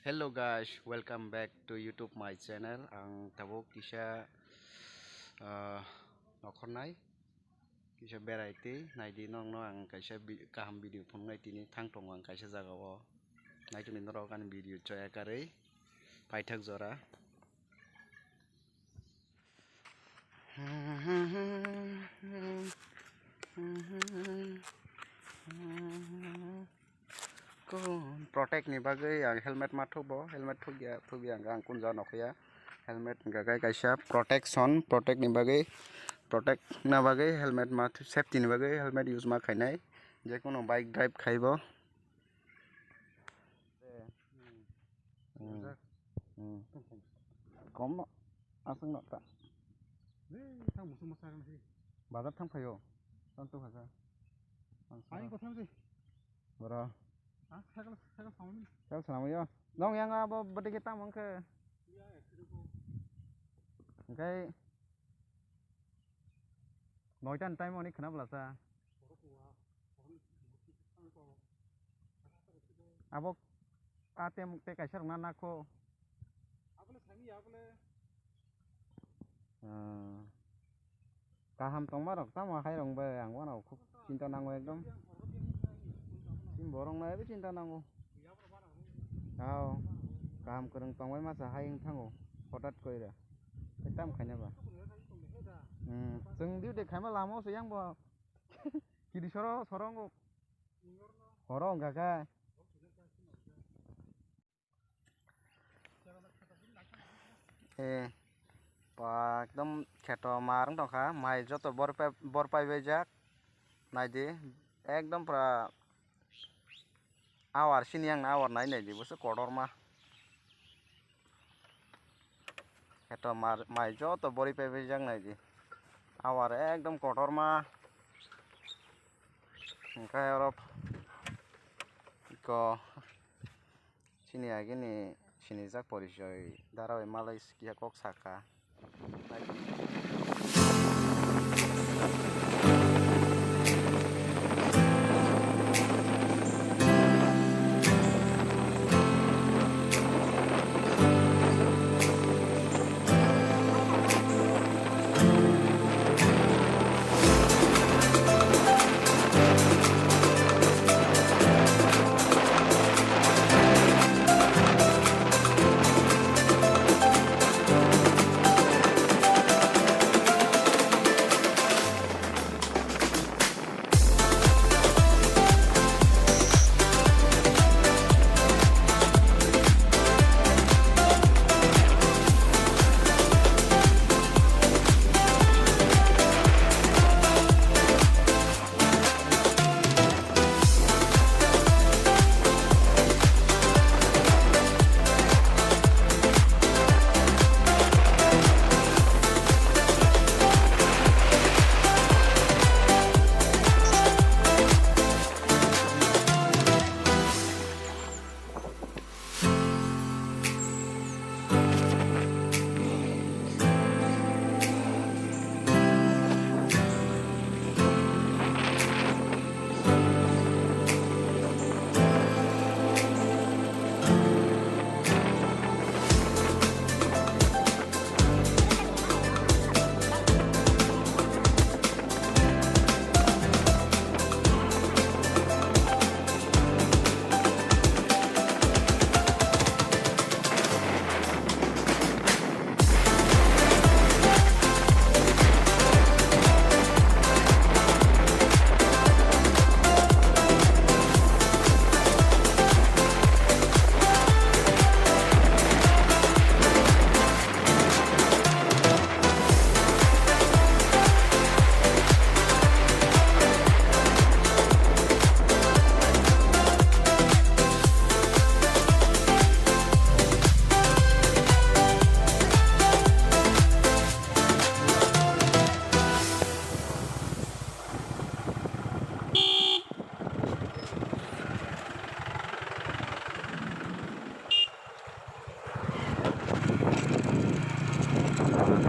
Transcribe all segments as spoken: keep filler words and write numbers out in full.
Hello guys, welcome back to YouTube my channel. Ang tabuk kisa, ah, nokhornai, kisa berai twi naidi nokno ang kaisa bi-, kaham video phunuknai tini thang tongo ang kaisa jaga o. Naitoni norok ani video chaya karwi paithak jora. Protect ni bagwi ang helmet ma thubo, helmet thukya, thukya ang, ang kunja nokya. Helmet hwnkha khe kaisa protection, protect ni bagwi, protect na bagwi helmet ma thu-, safety ni bagwi helmet use ma khainai. Je kono bike drive khaibo. Hmm. Hmm. Kom no aswk no ta. Bazar thang phaio. Tang tu kha sa. Ai ko thang si. Bora. Ha, cycle, cycle samani. Cycle samani yo. Nong yang abo bwtwi khe tamo wngkhe. Hwnkhe noita ni time oni khwna bwlasa. Abo a tem tei kaisa rwna nakho. Ah. Kaham tongma rok tamo hai rong bai ang uanao khub chinta nango ekdom. Chini borok no heavy chinta nango. Hao. Kaham kwrwng tongbai masa hai wng thango. Hotat koira. Ekdam khaina ba. Hmm. Chwng duty khaima lama o se yang bo. Kiri soro soro wngkha. Horo wngkha khe. Eh, pa ekdom kheto mar wng tongkha, mai joto bor pai, bor paibaijak, naidi, ekdom pura awar sini yang awar nai naidi, bwswk kotorma. Kheto mar, mai joto bor paibaijak naidi, awar ekdom kotorma, hwnkhe oro iko. Chini agini sinijak porichoi dara bai malai kiya kok saka.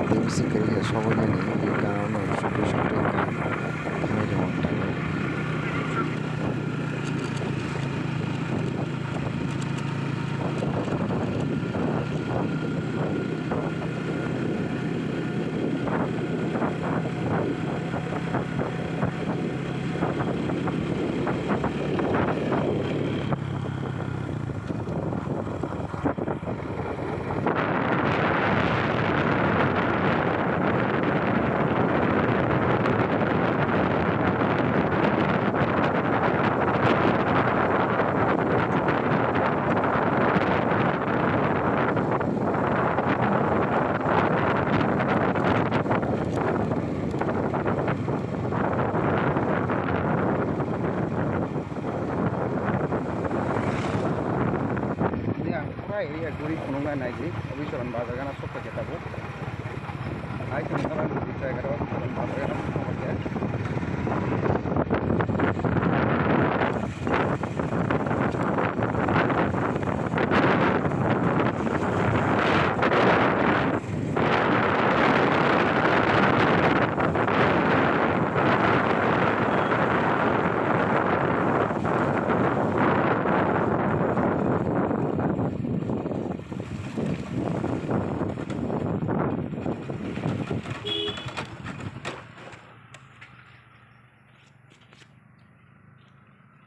Tei bisi kwrwi khe sogwi yani, bini kanao no sugwi sugwi wngkha. Thangwi tongma tangwi. Area guri phunuknai naidi, Obichoron bazar gana sokphaikha tabuk. Hai chwng gana guri chai gana Obichoron bazar gana sokphaikha.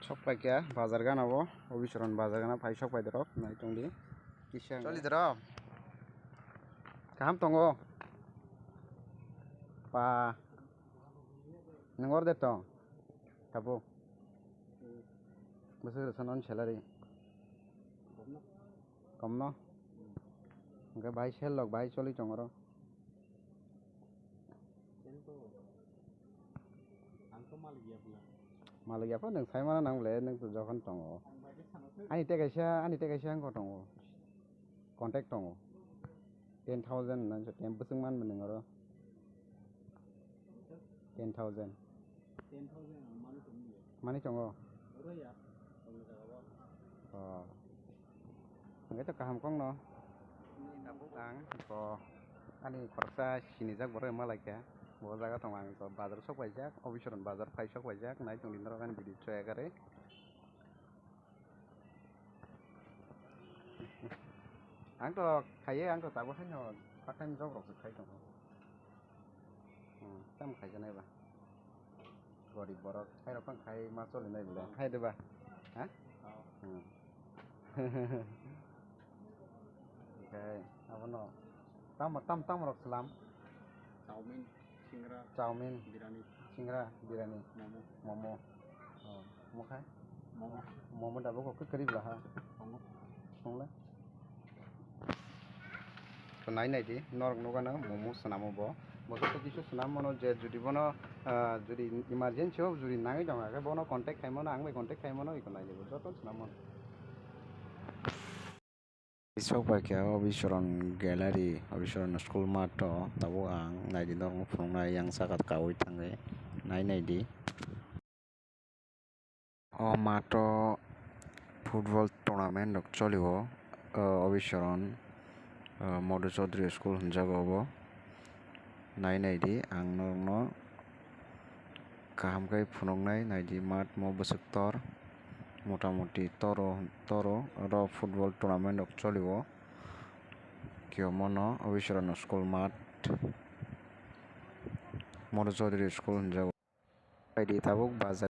Sokphaikha bazar gana o, Obichoron bazar gana phai sokphai dorok, nai tongdi. Kisa choli dorok. Kaham tongo? Pa. Nwng orde tong? Tabuk. Bwswk rwsa non salary? Komno? Hwnkhe bahai sel rok bahai choli tong oro? Malik ya pho nwng sai mano nang le, nwng to jokhon tongo. Ani tei kaisa, ani tei kaisa wngkha tongo. Contact tongo. Ten thousand na ten bwswk man nwng oro. Ten thousand. Ten thousand ang mani tongmani. Mani tongo? Oro ya, tongo jaga o. Oh. Hwnkhe to kaham kongno. Tabuk ang to ani khoroksa sinijak borok malaikha. Bo jaga tongo ang to bazar sok paijak, Obichoron bazar phai sok paijak, nai tongdi norok ani video chaya gari. Ang to khaiye, ang to tabuk haino part time job rok se khai tongo. Hmm, tam khaijaknai ba. Gorib borok, khairok phang khai ma choli nai bole. Khai de ba? Ha? Oh. Hmm. Oke, abono tam, tam, tam rok salam. Chowmin, singra, chowmin, birani, singra, birani, momo. Momo. Oh, momo khai? Momo. Momo da bo kok kari bla ha. Momo. Songla. To nai nai di, norok nukgano momo swnamo bo. Bo joto kisu swnam mano je jodi bono, ah, jodi emergency o jodi nangwi tongkha khe bono contact khai mano, ang bai contact khai mano, iko nai di bo joto swnam mano. Sok pai khe Obichoron Gallery, Obichoron School math o tabuk ang nai di norok phunuknai yang saka kaui thangwi nai nai di. O math o football tournament rok choli o, o Obichoron, o Madhu Chaudhary School hinjago obo. Nai nai di ang norokno kaham khe phunuknai, nai di math mo bwswk tor, mota moti toro, toro oro football tournament rok choli o. Kio mono Obichoron School math, Madhu Chaudhary School hinjago. Pai di tabuk bazar.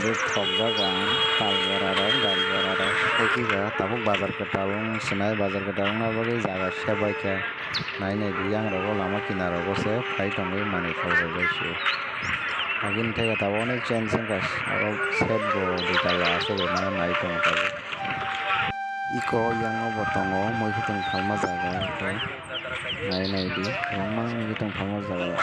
Thokjak ang tal bora rok, dal bora rok, tabuk bazar kwtal wng sinai, bazar kwtal wngna bagwi jaga sep bai kha. Nai nai di, yang rogo lama kinaro se phai tongwi manwi khaibai se. Agini thaiga tabuk onek change wngkha, aro sep bo dui tala aswk nai tongo tabuk. Iko yang o bo tongo, muikhwtwng phalma jaga khe nai nai di, kwbangma muikhwtwng phalma jaga.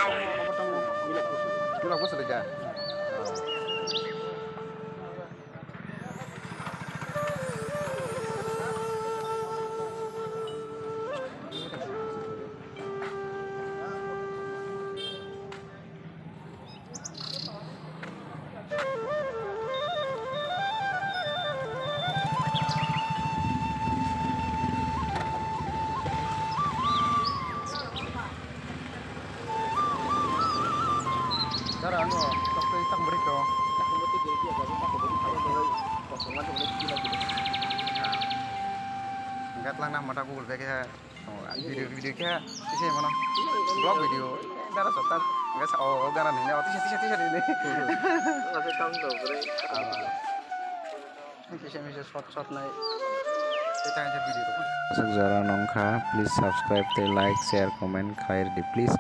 Dara ano, tokto itang beri to. Enggak lang nah mata Google Pay khe. Oh, video, video khe, kisa mano. Vlog video. Dara sotar. Enggak sa, oh, gara nini. Oh, tisa, tisa, tisa nini. Masih tahu tuh, bro. Kisa misa short, short nai. Kita aja video. Aswk jora nongkha, please subscribe tei like, share, comment khair di, please.